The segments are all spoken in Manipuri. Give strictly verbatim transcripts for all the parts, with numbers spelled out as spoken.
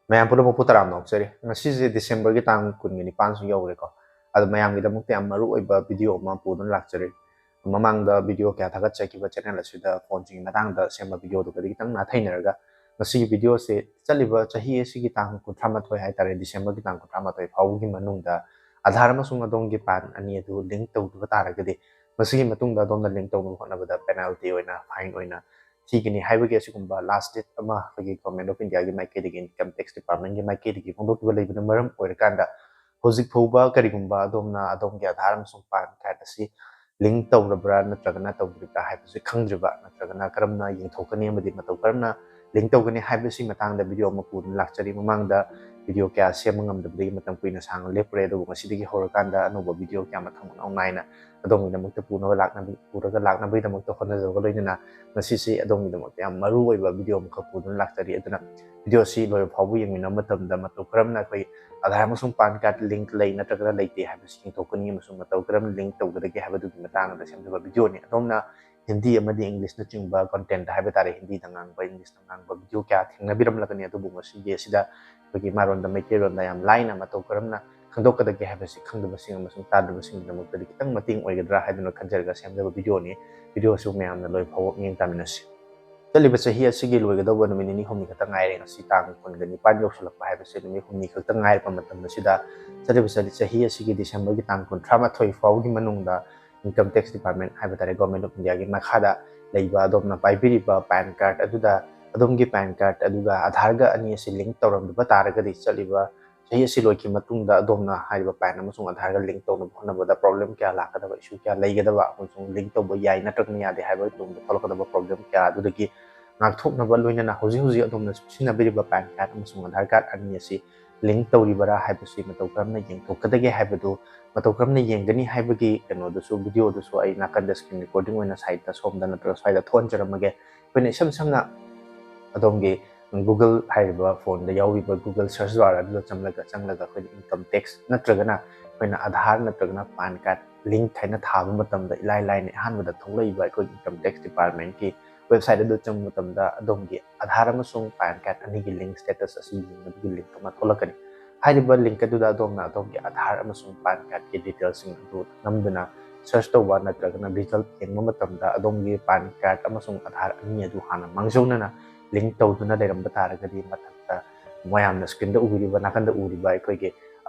ꯃꯌꯥꯝ ꯄꯨꯝꯅꯃꯛꯄꯨ ꯇꯔꯥꯝꯅ ꯑꯣꯛꯆꯔꯤ꯫ ꯉꯁꯤꯁꯦ December ꯒꯤ ꯇꯥꯡ ꯀꯨꯟꯒ ꯅꯤꯄꯥꯟꯁꯨ ꯌꯧꯔꯦꯀꯣ꯫ ꯑꯗꯣ ꯃꯌꯥꯝꯒꯤꯗꯃꯛꯇ ꯌꯥꯝ ꯃꯔꯨ ꯑꯣꯏꯕ video ꯑꯃ ꯄꯨꯗꯨꯅ ꯂꯥꯛꯆꯔꯤ꯫ ꯃꯃꯥꯡꯗ video ꯀꯌꯥ ꯊꯥꯒꯠꯆꯈꯤꯕ channel ꯑꯁꯤꯗ phoneꯁꯤꯡꯒꯤ ꯃꯇꯥꯡꯗ ꯁꯦꯝꯕ videoꯗꯨꯒꯗꯤ ꯈꯤꯇꯪ ꯅꯥꯊꯩꯅꯔꯒ, ꯉꯁꯤꯒꯤ videoꯁꯦ ꯆꯠꯂꯤꯕ ꯆꯍꯤ ꯑꯁꯤꯒꯤ ꯇꯥꯡ ꯀꯨꯟꯊ꯭ꯔꯥ ꯃꯥꯊꯣꯏ ꯍꯥꯏꯇꯥꯔꯦ, December ꯒꯤ ꯇꯥꯡ ꯀꯨꯟꯊ꯭ꯔꯥ ꯃꯥꯊꯣꯏ ꯐꯥꯎꯕꯒꯤ ꯃꯅꯨꯡꯗ Aadhaar ꯑꯃꯁꯨꯡ ꯑꯗꯣꯝꯒꯤ PAN ꯑꯅꯤ ꯑꯗꯨ link ꯇꯧꯗꯕ ꯇꯥꯔꯒꯗꯤ, ꯃꯁꯤꯒꯤ ꯃꯇꯨꯡꯗ ꯑꯗꯣꯝꯅ link ꯇꯧꯅꯕ ꯍꯣꯠꯅꯕꯗ penalty ꯑꯣꯏꯅ, fine ꯑꯣꯏꯅ ꯊꯤꯒꯅꯤ ꯍꯥꯏꯕꯒꯤ ꯑꯁꯤꯒꯨꯝꯕ last date ꯑꯃ ꯑꯩꯈꯣꯏꯒꯤ Government of Indiaꯒꯤ ꯃꯥꯏꯀꯩꯗꯒꯤ, Income Tax Departmentꯀꯤ ꯃꯥꯏꯀꯩꯗꯒꯤ ꯐꯣꯡꯗꯣꯛꯈꯤꯕ ꯂꯩꯕꯅ ꯃꯔꯝ ꯑꯣꯏꯔꯀꯥꯟꯗ, ꯍꯧꯖꯤꯛ ꯐꯥꯎꯕ ꯀꯔꯤꯒꯨꯝꯕ ꯑꯗꯣꯝꯅ ꯑꯗꯣꯝꯒꯤ Aadhaar ꯑꯃꯁꯨꯡ PAN card ꯑꯁꯤ link ꯇꯧꯔꯕ꯭ꯔꯥ ꯅꯠꯇ꯭ꯔꯒꯅ ꯇꯧꯗ꯭ꯔꯤꯕ꯭ꯔꯥ ꯍꯥꯏꯕꯁꯤ ꯈꯪꯗ꯭ꯔꯤꯕ, ꯅꯠꯇ꯭ꯔꯒꯅ ꯀꯔꯝꯅ ꯌꯦꯡꯊꯣꯛꯀꯅꯤ ꯑꯃꯗꯤ ꯃꯇꯧ ꯀꯔꯝꯅ link ꯇꯧꯒꯅꯤ ꯍꯥꯏꯕꯁꯤ ꯃꯇꯥꯡꯗ video ꯑꯃ ꯄꯨꯗꯨꯅ ꯂꯥꯛꯆꯔꯤ꯫ ꯃꯃꯥꯡꯗ video ꯀꯌꯥ ꯁꯦꯝꯕ ꯉꯝꯗꯕꯗꯒꯤ ꯃꯇꯝ ꯀꯨꯏꯅ ꯁꯥꯡꯅ ꯂꯦꯞꯄꯨꯔꯦ, ꯑꯗꯨꯕꯨ ꯉꯁꯤꯗꯒꯤ ꯍꯧꯔꯀꯥꯟꯗ ꯑꯅꯧꯕ video ꯀꯌꯥ ꯃꯊꯪ ꯃꯅꯥꯎ ꯅꯥꯏꯅ ꯑꯗꯣꯝꯒꯤꯗꯃꯛꯇ ꯄꯨꯅꯕ ꯂꯥꯛꯅꯕ, ꯄꯨꯔꯒ ꯂꯥꯛꯅꯕꯒꯤꯗꯃꯛꯇ ꯍꯣꯠꯅꯖꯕꯒ ꯂꯣꯏꯅꯅ ꯉꯁꯤꯁꯦ ꯑꯗꯣꯝꯒꯤꯗꯃꯛꯇ ꯌꯥꯝ ꯃꯔꯨ ꯑꯣꯏꯕ video ꯑꯃꯈꯛ ꯄꯨꯗꯨꯅ ꯂꯥꯛꯆꯔꯤ꯫ ꯑꯗꯨꯅ videoꯁꯤ ꯂꯣꯏꯕ ꯐꯥꯎꯕ ꯌꯦꯡꯃꯤꯟꯅꯕ ꯃꯇꯝꯗ ꯃꯇꯧ ꯀꯔꯝꯅ ꯑꯩꯈꯣꯏ Aadhaar ꯑꯃꯁꯨꯡ PAN card link ꯂꯩ ꯅꯠꯇ꯭ꯔꯒꯅ ꯂꯩꯇꯦ ꯍꯥꯏꯕꯁꯤ ꯌꯦꯡꯊꯣꯛꯀꯅꯤ ꯑꯃꯁꯨꯡ ꯃꯇꯧ ꯀꯔꯝꯅ link ꯇꯧꯒꯗꯒꯦ ꯍꯥꯏꯕꯗꯨꯒꯤ ꯃꯇꯥꯡꯗ ꯁꯦꯝꯖꯕ videoꯅꯤ꯫ ꯑꯗꯣꯝꯅ Hindi ꯑꯃꯗꯤ Englishꯅꯆꯤꯡꯕ content ꯍꯥꯏꯕ ꯇꯥꯔꯦ, Hindiꯗ ꯉꯥꯡꯕ, Englishꯇ ꯉꯥꯡꯕ video ꯀꯌꯥ ꯊꯦꯡꯅꯕꯤꯔꯝꯂꯒꯅꯤ, ꯑꯗꯨꯕꯨ ꯉꯁꯤꯒꯤ ꯑꯁꯤꯗ ꯑꯩꯈꯣꯏꯒꯤ ꯏꯃꯥꯔꯣꯟꯗ ꯃꯩꯇꯩꯂꯣꯟꯗ ꯌꯥꯝ ꯂꯥꯏꯅ ꯃꯇꯧ ꯀꯔꯝꯅ ꯈꯪꯗꯣꯛꯀꯗꯒꯦ ꯍꯥꯏꯕꯁꯤ ꯈꯪꯗꯕꯁꯤꯡ ꯑꯃꯁꯨꯡ ꯇꯥꯗꯕꯁꯤꯡꯒꯤꯗꯃꯛꯇꯗꯤ ꯈꯤꯇꯪ ꯃꯇꯦꯡ ꯑꯣꯏꯒꯗ꯭ꯔꯥ ꯍꯥꯏꯗꯨꯅ ꯈꯟꯖꯔꯒ ꯁꯦꯝꯖꯕ videoꯅꯤ꯫ Videoꯁꯨ ꯃꯌꯥꯝꯅ ꯂꯣꯏ ꯐꯥꯎꯕ ꯃꯤꯠꯌꯦꯡ ꯇꯥꯃꯤꯟꯅꯁꯤ꯫ ꯆꯠꯂꯤꯕ ꯆꯍꯤ ꯑꯁꯤꯒꯤ ꯂꯣꯏꯒꯗꯧꯕ ꯅꯨꯃꯤꯠ ꯅꯤꯅꯤ ꯍꯨꯝꯅꯤ ꯈꯛꯇ ꯉꯥꯏꯔꯦ꯫ ꯉꯁꯤ ꯇꯥꯡ ꯀꯨꯟꯒ ꯅꯤꯄꯥꯟ ꯌꯧꯁꯤꯜꯂꯛꯄ ꯍꯥꯏꯕꯁꯦ ꯅꯨꯃꯤꯠ ꯍꯨꯝꯅꯤ ꯈꯛꯇ ꯉꯥꯏꯔꯛꯄ ꯃꯇꯝ ꯑꯁꯤꯗ, ꯆꯠꯂꯤꯕ ꯆꯍꯤ, ꯆꯍꯤ ꯑꯁꯤꯒꯤ Decemberꯒꯤ ꯇꯥꯡ ꯀꯨꯟꯊ꯭ꯔꯥ ꯃꯥꯊꯣꯏ ꯐꯥꯎꯒꯤ ꯃꯅꯨꯡꯗ Income Tax Department ꯍꯥꯏꯕ ꯇꯥꯔꯦ, Government of Indiaꯒꯤ ꯃꯈꯥꯗ ꯂꯩꯕ ꯑꯗꯣꯝꯅ ꯄꯥꯏꯕꯤꯔꯤꯕ PAN card ꯑꯗꯨꯗ, ꯑꯗꯣꯝꯒꯤ PAN card ꯑꯗꯨꯒ Aadhaarꯒ ꯑꯅꯤ ꯑꯁꯤ link ꯇꯧꯔꯝꯗꯕ ꯇꯥꯔꯒꯗꯤ, ꯆꯠꯂꯤꯕ ꯆꯍꯤ ꯑꯁꯤ ꯂꯣꯏꯈꯤꯕ ꯃꯇꯨꯡꯗ ꯑꯗꯣꯝꯅ ꯍꯥꯏꯔꯤꯕ PAN ꯑꯃꯁꯨꯡ Aadhaarꯒ link ꯇꯧꯅꯕ ꯍꯣꯠꯅꯕꯗ problem ꯀꯌꯥ ꯂꯥꯛꯀꯗꯕ, issue ꯀꯌꯥ ꯂꯩꯒꯗꯕ, ꯑꯃꯁꯨꯡ link ꯇꯧꯕ ꯌꯥꯏ ꯅꯠꯇ꯭ꯔꯒꯅ ꯌꯥꯗꯦ ꯍꯥꯏꯕꯒꯤ ꯇꯨꯡꯗ ꯊꯣꯛꯂꯛꯀꯗꯕ problem ꯀꯌꯥ ꯑꯗꯨꯗꯒꯤ ꯉꯥꯛꯊꯣꯛꯅꯕ, ꯂꯣꯏꯅꯅ ꯍꯧꯖꯤꯛ ꯍꯧꯖꯤꯛ ꯑꯗꯣꯝꯅ ꯁꯤꯖꯤꯟꯅꯕꯤꯔꯤꯕ PAN card ꯑꯃꯁꯨꯡ Aadhaar card ꯑꯅꯤ ꯑꯁꯤ link ꯇꯧꯔꯤꯕꯔꯥ ꯍꯥꯏꯕꯁꯤ ꯃꯇꯧ ꯀꯔꯝꯅ ꯌꯦꯡꯊꯣꯛꯀꯗꯒꯦ ꯍꯥꯏꯕꯗꯨ, ꯃꯇꯧ ꯀꯔꯝꯅ ꯌꯦꯡꯒꯅꯤ ꯍꯥꯏꯕꯒꯤ ꯀꯩꯅꯣꯗꯨꯁꯨ, videoꯗꯨꯁꯨ ꯑꯩ ꯅꯥꯀꯟꯗ screen recording ꯑꯣꯏꯅ sideꯇ ꯁꯣꯝꯗ ꯅꯠꯇ꯭ꯔꯒ ꯁ꯭ꯋꯥꯏꯗ ꯊꯣꯛꯍꯟꯖꯔꯝꯃꯒꯦ꯫ ꯑꯩꯈꯣꯏꯅ ꯏꯁꯝ ꯁꯝꯅ ꯑꯗꯣꯝꯒꯤ Google ꯍꯥꯏꯔꯤꯕ phoneꯗ ꯌꯥꯎꯔꯤꯕ Google search bar ꯑꯗꯨꯗ ꯆꯪꯂꯒ, ꯆꯪꯂꯒ ꯑꯩꯈꯣꯏꯅ Income Tax ꯅꯠꯇ꯭ꯔꯒꯅ ꯑꯩꯈꯣꯏꯅ Aadhaar ꯅꯠꯇ꯭ꯔꯒꯅ PAN card link ꯍꯥꯏꯅ ꯊꯥꯕ ꯃꯇꯝꯗ ꯏꯂꯥꯏ ꯂꯥꯏꯅ ꯑꯍꯥꯟꯕꯗ ꯊꯣꯛꯂꯛꯏꯕ ꯑꯩꯈꯣꯏꯒꯤ Income Tax Departmentꯀꯤ Website ꯑꯗꯨ ꯆꯪꯕ ꯃꯇꯝꯗ ꯑꯗꯣꯝꯒꯤ Aadhaar ꯑꯃꯁꯨꯡ PAN card ꯑꯅꯤꯒꯤ link status ꯑꯁꯤ ꯌꯦꯡꯅꯕꯒꯤ link ꯑꯃ ꯊꯣꯛꯂꯛꯀꯅꯤ꯫ ꯍꯥꯏꯔꯤꯕ link ꯑꯗꯨꯗ ꯑꯗꯣꯝꯅ ꯑꯗꯣꯝꯒꯤ Aadhaar ꯑꯃꯁꯨꯡ PAN cardꯀꯤ detailsꯁꯤꯡ ꯑꯗꯨ ꯅꯝꯗꯨꯅ search ꯇꯧꯕ ꯅꯠꯇ꯭ꯔꯒꯅ result ꯌꯦꯡꯕ ꯃꯇꯝꯗ ꯑꯗꯣꯝꯒꯤ PAN card ꯑꯃꯁꯨꯡ Aadhaar ꯑꯅꯤ ꯑꯗꯨ ꯍꯥꯟꯅ ꯃꯥꯡꯖꯧꯅꯅ link ꯇꯧꯗꯨꯅ ꯂꯩꯔꯝꯕ ꯇꯥꯔꯒꯗꯤ, ꯃꯊꯛꯇ ꯃꯌꯥꯝꯅ screenꯗ ꯎꯕꯤꯔꯤꯕ, ꯅꯥꯀꯟꯗ ꯎꯔꯤꯕ ꯑꯩꯈꯣꯏꯒꯤ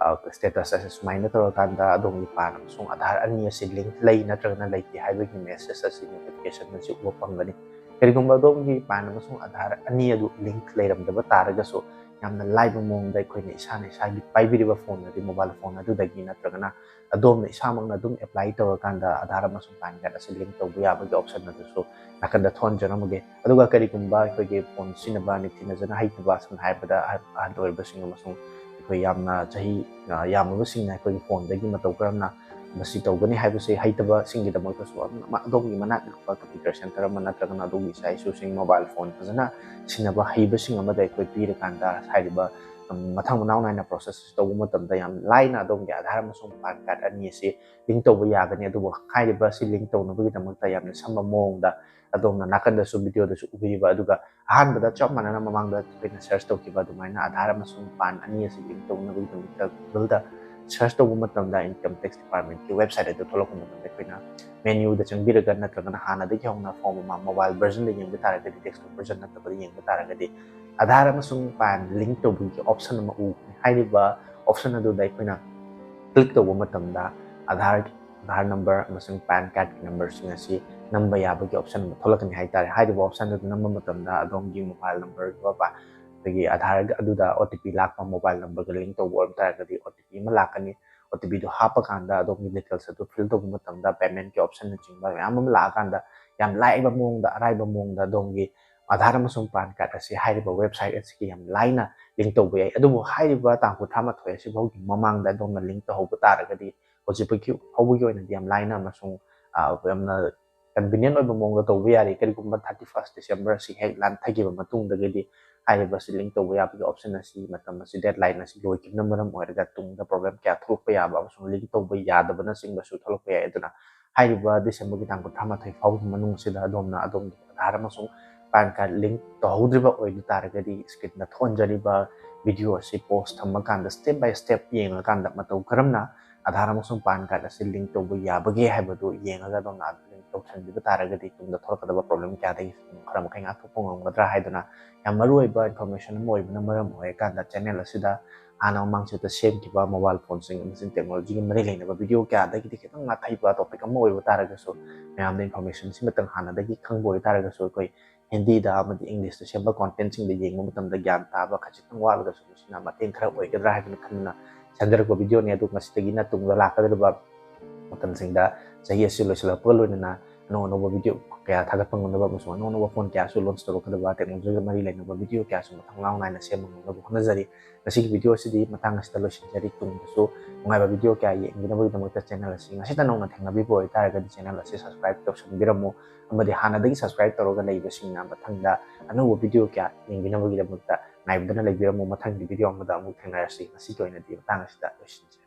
status ꯑꯁꯤ ꯁꯨꯃꯥꯏꯅ ꯇꯧꯔꯀꯥꯟꯗ ꯑꯗꯣꯝꯒꯤ PAN ꯑꯃꯁꯨꯡ Aadhaar ꯑꯅꯤ ꯑꯁꯤ link ꯂꯩ ꯅꯠꯇ꯭ꯔꯒꯅ ꯂꯩꯇꯦ ꯍꯥꯏꯕꯒꯤ message ꯑꯁꯤ, notification ꯑꯁꯤ ꯎꯕ ꯐꯪꯒꯅꯤ꯫ ꯀꯔꯤꯒꯨꯝꯕ ꯑꯗꯣꯝꯒꯤ PAN ꯑꯃꯁꯨꯡ Aadhaar ꯑꯅꯤ ꯑꯗꯨ link ꯂꯩꯔꯝꯗꯕ ꯇꯥꯔꯒꯁꯨ, ꯌꯥꯝꯅ ꯂꯥꯏꯕ ꯃꯑꯣꯡꯗ ꯑꯩꯈꯣꯏꯅ ꯏꯁꯥꯅ ꯏꯁꯥꯒꯤ ꯄꯥꯏꯕꯤꯔꯤꯕ phone ꯑꯗꯨ, mobile phone ꯑꯗꯨꯗꯒꯤ ꯅꯠꯇ꯭ꯔꯒꯅ ꯑꯗꯣꯝꯅ ꯏꯁꯥꯃꯛꯅ ꯑꯗꯨꯝ apply ꯇꯧꯔꯀꯥꯟꯗ Aadhaar ꯑꯃꯁꯨꯡ PAN card ꯑꯁꯤ link ꯇꯧꯕ ꯌꯥꯕꯒꯤ option ꯑꯗꯨꯁꯨ ꯅꯥꯀꯟꯗ ꯊꯣꯟꯖꯔꯝꯃꯒꯦ꯫ ꯑꯗꯨꯒ ꯀꯔꯤꯒꯨꯝꯕ ꯑꯩꯈꯣꯏꯒꯤ phone ꯁꯤꯖꯤꯟꯅꯕ ꯅꯤꯡꯊꯤꯅꯖꯅ ꯍꯩꯇꯕ, ꯁꯝꯅ ꯍꯥꯏꯔꯕꯗ ꯑꯍꯟ, ꯑꯍꯟ ꯑꯣꯏꯔꯕꯁꯤꯡ ꯑꯃꯁꯨꯡ ꯑꯩꯈꯣꯏ ꯌꯥꯝꯅ ꯆꯍꯤ, ꯑ, ꯌꯥꯝꯂꯕꯁꯤꯡꯅ ꯑꯩꯈꯣꯏꯒꯤ phoneꯗꯒꯤ ꯃꯇꯧ ꯀꯔꯝꯅ ꯃꯁꯤ ꯇꯧꯒꯅꯤ ꯍꯥꯏꯕꯁꯤ ꯍꯩꯇꯕꯁꯤꯡꯒꯤꯗꯃꯛꯇꯁꯨ ꯑꯗꯨꯝ ꯑꯗꯣꯝꯒꯤ ꯃꯅꯥꯛ ꯅꯛꯄ computer center ꯑꯃ ꯅꯠꯇ꯭ꯔꯒꯅ ꯑꯗꯣꯝꯒꯤ ꯏꯆꯥ ꯏꯁꯨꯁꯤꯡ mobile phone ꯐꯖꯅ ꯁꯤꯖꯤꯟꯅꯕ ꯍꯩꯕꯁꯤꯡ ꯑꯃꯗ ꯑꯩꯈꯣꯏ ꯄꯤꯔꯀꯥꯟꯗ ꯍꯥꯏꯔꯤꯕ, ꯎꯝ, ꯃꯊꯪ ꯃꯅꯥꯎ ꯅꯥꯏꯅ process ꯑꯁꯤ ꯇꯧꯕ ꯃꯇꯝꯗ ꯌꯥꯝ ꯂꯥꯏꯅ ꯑꯗꯣꯝꯒꯤ Aadhaar ꯑꯃꯁꯨꯡ PAN card ꯑꯅꯤ ꯑꯁꯤ link ꯇꯧꯕ ꯌꯥꯒꯅꯤ꯫ ꯑꯗꯨꯕꯨ ꯍꯥꯏꯔꯤꯕ ꯑꯁꯤ link ꯇꯧꯅꯕꯒꯤꯗꯃꯛꯇ ꯌꯥꯝꯅ ꯁꯝꯕ ꯃꯑꯣꯡꯗ ꯑꯗꯣꯝꯅ ꯅꯥꯀꯟꯗꯁꯨ videoꯗꯁꯨ ꯎꯕꯤꯔꯤꯕ, ꯑꯗꯨꯒ ꯑꯍꯥꯟꯕꯗ ꯆꯞ ꯃꯥꯟꯅꯅ ꯃꯃꯥꯡꯗ ꯑꯩꯈꯣꯏꯅ search ꯇꯧꯈꯤꯕ ꯑꯗꯨꯃꯥꯏꯅ Aadhaar ꯑꯃꯁꯨꯡ PAN ꯑꯅꯤ ꯑꯁꯤ link ꯇꯧꯅꯕꯒꯤꯗꯃꯛꯇ Googleꯗ search ꯇꯧꯕ ꯃꯇꯝꯗ Income Tax Departmentꯀꯤ website ꯑꯗꯨ ꯊꯣꯛꯂꯛꯄ ꯃꯇꯝꯗ, ꯑꯩꯈꯣꯏꯅ menuꯗ ꯆꯪꯕꯤꯔꯒ ꯅꯠꯇ꯭ꯔꯒꯅ ꯍꯥꯟꯅꯗꯒꯤ ꯍꯧꯅ form ꯑꯃ mobile versionꯗ ꯌꯦꯡꯕ ꯇꯥꯔꯒꯗꯤ, desktop version ꯅꯠꯇꯕꯗ ꯌꯦꯡꯕ ꯇꯥꯔꯒꯗꯤ, Aadhaar ꯑꯃꯁꯨꯡ PAN link ꯇꯧꯕꯒꯤ option ꯑꯃ ꯎꯒꯅꯤ꯫ ꯍꯥꯏꯔꯤꯕ option ꯑꯗꯨꯗ ꯑꯩꯈꯣꯏꯅ click ꯇꯧꯕ ꯃꯇꯝꯗ Aadhaar, Aadhaar number ꯑꯃꯁꯨꯡ PAN cardꯀꯤ numberꯁꯤꯡ ꯑꯁꯤ ꯅꯝꯕ ꯌꯥꯕꯒꯤ option ꯑꯃ ꯊꯣꯛꯂꯛꯀꯅꯤ ꯍꯥꯏꯇꯥꯔꯦ꯫ ꯍꯥꯏꯔꯤꯕ option ꯑꯗꯨ ꯅꯝꯕ ꯃꯇꯝꯗ ꯑꯗꯣꯝꯒꯤ mobile number ꯑꯗꯨꯒ ꯑꯩꯈꯣꯏꯒꯤ Aadhaar ꯑꯗꯨꯗ OTP ꯂꯥꯛꯄ, mobile numberꯒ link ꯇꯧꯕ ꯑꯣꯏꯕ ꯇꯥꯔꯒꯗꯤ OTP ꯑꯃ ꯂꯥꯛꯀꯅꯤ꯫ OTPꯗꯨ ꯍꯥꯞꯄꯀꯥꯟꯗ ꯑꯗꯣꯝꯒꯤ details ꯑꯗꯨ fill ꯇꯧꯕ ꯃꯇꯝꯗ paymentꯀꯤ optionꯅꯆꯤꯡꯕ ꯃꯌꯥꯝ ꯑꯃ ꯂꯥꯛꯑꯀꯥꯟꯗ ꯌꯥꯝ ꯂꯥꯏꯕ ꯃꯑꯣꯡꯗ, ꯑꯔꯥꯏꯕ ꯃꯑꯣꯡꯗ ꯑꯗꯣꯝꯒꯤ Aadhaar ꯑꯃꯁꯨꯡ PAN card ꯑꯁꯤ ꯍꯥꯏꯔꯤꯕ website ꯑꯁꯤꯒꯤ ꯌꯥꯝ ꯂꯥꯏꯅ link ꯇꯧꯕ ꯌꯥꯏ꯫ ꯑꯗꯨꯕꯨ ꯍꯥꯏꯔꯤꯕ ꯇꯥꯡ ꯀꯨꯟꯊ꯭ꯔꯥ ꯃꯥꯊꯣꯏ ꯑꯁꯤꯐꯥꯎꯒꯤ ꯃꯃꯥꯡꯗ ꯑꯗꯣꯝꯅ link ꯇꯧꯍꯧꯕ ꯇꯥꯔꯒꯗꯤ, ꯍꯧꯖꯤꯛ ꯐꯥꯎꯒꯤ, ꯐꯥꯎꯕꯒꯤ ꯑꯣꯏꯅꯗꯤ ꯌꯥꯝ ꯂꯥꯏꯅ ꯑꯃꯁꯨꯡ, ꯑ, ꯌꯥꯝꯅ convenient ꯑꯣꯏꯕ ꯃꯑꯣꯡꯗ ꯇꯧꯕ ꯌꯥꯔꯤ꯫ ꯀꯔꯤꯒꯨꯝꯕ thirty first December ꯑꯁꯤ ꯍꯦꯛ ꯂꯥꯟꯊꯈꯤꯕ ꯃꯇꯨꯡꯗꯒꯤꯗꯤ ꯍꯥꯏꯔꯤꯕ ꯑꯁꯤ link ꯇꯧꯕ ꯌꯥꯕꯒꯤ option ꯑꯁꯤ ꯃꯇꯝ ꯑꯁꯤ, deadline ꯑꯁꯤ ꯂꯣꯏꯈꯤꯕꯅ ꯃꯔꯝ ꯑꯣꯏꯔꯒ ꯇꯨꯡꯗ problem ꯀꯌꯥ ꯊꯣꯛꯂꯛꯄ ꯌꯥꯕ ꯑꯃꯁꯨꯡ link ꯇꯧꯕ ꯌꯥꯗꯕꯅꯆꯤꯡꯕꯁꯨ ꯊꯣꯛꯂꯛꯄ ꯌꯥꯏ꯫ ꯑꯗꯨꯅ ꯍꯥꯏꯔꯤꯕ ꯗꯤꯁꯦꯝꯕꯔꯒꯤ ꯇꯥꯡ ꯀꯨꯟꯊ꯭ꯔꯥ ꯃꯥꯊꯣꯏ ꯐꯥꯎꯕꯒꯤ ꯃꯅꯨꯡꯁꯤꯗ ꯑꯗꯣꯝꯅ ꯑꯗꯣꯝꯒꯤ ꯑꯙꯥꯔ ꯑꯃꯁꯨꯡ ꯄꯥꯟ ꯀꯥꯔꯗ ꯂꯤꯡ ꯇꯧꯍꯧꯗ꯭ꯔꯤꯕ ꯑꯣꯏꯕ ꯇꯥꯔꯒꯗꯤ, ꯁ꯭ꯀ꯭ꯔꯤꯟꯗ ꯊꯣꯛꯍꯟꯖꯔꯤꯕ ꯚꯤꯗꯤꯑꯣ ꯑꯁꯤ ꯄꯣꯁ ꯊꯝꯃꯀꯥꯟꯗ ꯁ꯭ꯇꯦꯞ ꯕꯥꯏ ꯁ꯭ꯇꯦꯞ ꯌꯦꯡꯉꯀꯥꯟꯗ ꯃꯇꯧ ꯀꯔꯝꯅ ꯑꯙꯥꯔ ꯑꯃꯁꯨꯡ ꯄꯥꯟ ꯀꯥꯔꯗ ꯑꯁꯤ ꯂꯤꯡ ꯇꯧꯕ ꯌꯥꯕꯒꯦ ꯍꯥꯏꯕꯗꯨ ꯌꯦꯡꯉꯒ ꯑꯗꯣꯝꯅ ꯂꯤꯡ ꯇꯧꯁꯟꯕꯤꯕ ꯇꯥꯔꯒꯗꯤ ꯇꯨꯡꯗ ꯊꯣꯛꯂꯛꯀꯗꯕ ꯄ꯭ꯔꯣꯕ꯭ꯂꯦꯝ ꯀꯌꯥꯗꯒꯤ ꯈꯔ ꯃꯈꯩ ꯉꯥꯛꯊꯣꯛꯄ ꯉꯝꯒꯗ꯭ꯔꯥ ꯍꯥꯏꯗꯨꯅ ꯌꯥꯝ ꯃꯔꯨꯑꯣꯏꯕ ꯏꯟꯐꯣꯔꯃꯦꯁꯟ ꯑꯃ ꯑꯣꯏꯕꯅ ꯃꯔꯝ ꯑꯣꯏꯔꯀꯥꯟꯗ ꯆꯦꯅꯦꯜ ꯑꯁꯤꯗ ꯍꯥꯟꯅ ꯃꯃꯥꯡ ꯆꯍꯤꯗ ꯁꯦꯝꯈꯤꯕ ꯃꯣꯕꯥꯏꯜ ꯐꯣꯟꯁꯤꯡ ꯑꯃꯁꯨꯡ ꯇꯦꯛꯅꯣꯂꯣꯖꯤꯒꯤ ꯃꯔꯤ ꯂꯩꯅꯕ ꯚꯤꯗꯤꯑꯣ ꯀꯌꯥꯗꯒꯤꯗꯤ ꯈꯤꯇꯪ ꯅꯥꯊꯩꯕ ꯇꯣꯄꯤꯛ ꯑꯃ ꯑꯣꯏꯕ ꯇꯥꯔꯒꯁꯨ, ꯃꯌꯥꯝꯗ ꯏꯟꯐꯣꯔꯃꯦꯁꯟ ꯁꯤꯃꯇꯪ ꯍꯥꯟꯅꯗꯒꯤ ꯈꯪꯕ ꯑꯣꯏꯇꯥꯔꯒꯁꯨ, ꯑꯩꯈꯣꯏ ꯍꯤꯟꯗꯤꯗ ꯑꯃꯗꯤ ꯏꯪꯂꯤꯁꯇ ꯁꯦꯝꯕ ꯀꯣꯟꯇꯦꯟꯁꯤꯡꯗ ꯌꯦꯡꯕ ꯃꯇꯝꯗ ꯒ꯭ꯌꯥꯟ ꯇꯥꯕ ꯈꯖꯤꯛꯇꯪ ꯋꯥꯠꯂꯒꯁꯨ ꯃꯁꯤꯅ ꯃꯇꯦꯡ ꯈꯔ ꯑꯣꯏꯒꯗ꯭ꯔꯥ ꯍꯥꯏꯗꯨꯅ ꯈꯟꯗꯨꯅ ꯁꯦꯝꯖꯔꯛꯄ ꯚꯤꯗꯤꯑꯣꯅꯤ꯫ ꯑꯗꯨ ꯃꯁꯤꯗꯒꯤꯅ ꯇꯨꯡꯗ ꯂꯥꯛꯀꯗꯧꯔꯤꯕ ꯃꯇꯝꯁꯤꯡꯗ ꯆꯍꯤ ꯑꯁꯤ ꯂꯣꯏꯁꯤꯜꯂꯛꯄꯒ ꯂꯣꯏꯅꯅ ꯑꯅꯧ ꯑꯅꯧꯕ ꯚꯤꯗꯤꯑꯣ ꯀꯌꯥ ꯊꯥꯒꯠꯄ ꯉꯝꯅꯕ ꯑꯃꯁꯨꯡ ꯑꯅꯧ ꯑꯅꯧꯕ ꯐꯣꯟ ꯀꯌꯥꯁꯨ ꯂꯣꯟꯆ ꯇꯧꯔꯛꯀꯗꯕ, ꯇꯦꯛꯅꯣꯂꯣꯖꯤꯒ ꯃꯔꯤ ꯂꯩꯅꯕ ꯚꯤꯗꯤꯑꯣ ꯀꯌꯥꯁꯨ ꯃꯊꯪ ꯃꯅꯥꯎ ꯅꯥꯏꯅ ꯁꯦꯝꯕ ꯉꯝꯅꯕ ꯍꯣꯠꯅꯖꯔꯤ꯫ ꯉꯁꯤꯒꯤ ꯚꯤꯗꯤꯑꯣ ꯑꯁꯤꯗꯤ ꯃꯇꯥꯡ ꯑꯁꯤꯗ ꯂꯣꯏꯁꯤꯟꯖꯔꯤ꯫ ꯇꯨꯡꯗꯁꯨ ꯅꯨꯡꯉꯥꯏꯕ ꯚꯤꯗꯤꯑꯣ ꯀꯌꯥ ꯌꯦꯡꯕꯤꯅꯕꯒꯤꯗꯃꯛꯇ ꯆꯦꯅꯦꯜ ꯑꯁꯤ ꯉꯁꯤꯇ ꯅꯧꯅ ꯊꯦꯡꯅꯕꯤꯕ ꯑꯣꯏꯇꯥꯔꯒꯗꯤ ꯆꯦꯅꯦꯜ ꯑꯁꯤ ꯁꯕꯁꯀ꯭ꯔꯥꯏꯕ ꯇꯧꯁꯟꯕꯤꯔꯝꯃꯨ, ꯑꯃꯗꯤ ꯍꯥꯟꯅꯗꯒꯤ ꯁꯕꯁꯀ꯭ꯔꯥꯏꯕ ꯇꯧꯔꯒ ꯂꯩꯕꯁꯤꯡꯅ ꯃꯊꯪꯗ ꯑꯅꯧꯕ ꯚꯤꯗꯤꯑꯣ ꯀꯌꯥ ꯌꯦꯡꯕꯤꯅꯕꯒꯤꯗꯃꯛꯇ ꯉꯥꯏꯕꯗꯨꯅ ꯂꯩꯕꯤꯔꯝꯃꯨ꯫ ꯃꯊꯪꯒꯤ ꯚꯤꯗꯤꯑꯣ ꯑꯃꯗ ꯑꯃꯨꯛ ꯊꯦꯡꯅꯔꯁꯤ꯫ ꯉꯁꯤꯒꯤ ꯑꯣꯏꯅꯗꯤ ꯃꯇꯥꯡ ꯑꯁꯤꯗ ꯂꯣꯏꯁꯤꯟꯖꯔꯦ꯫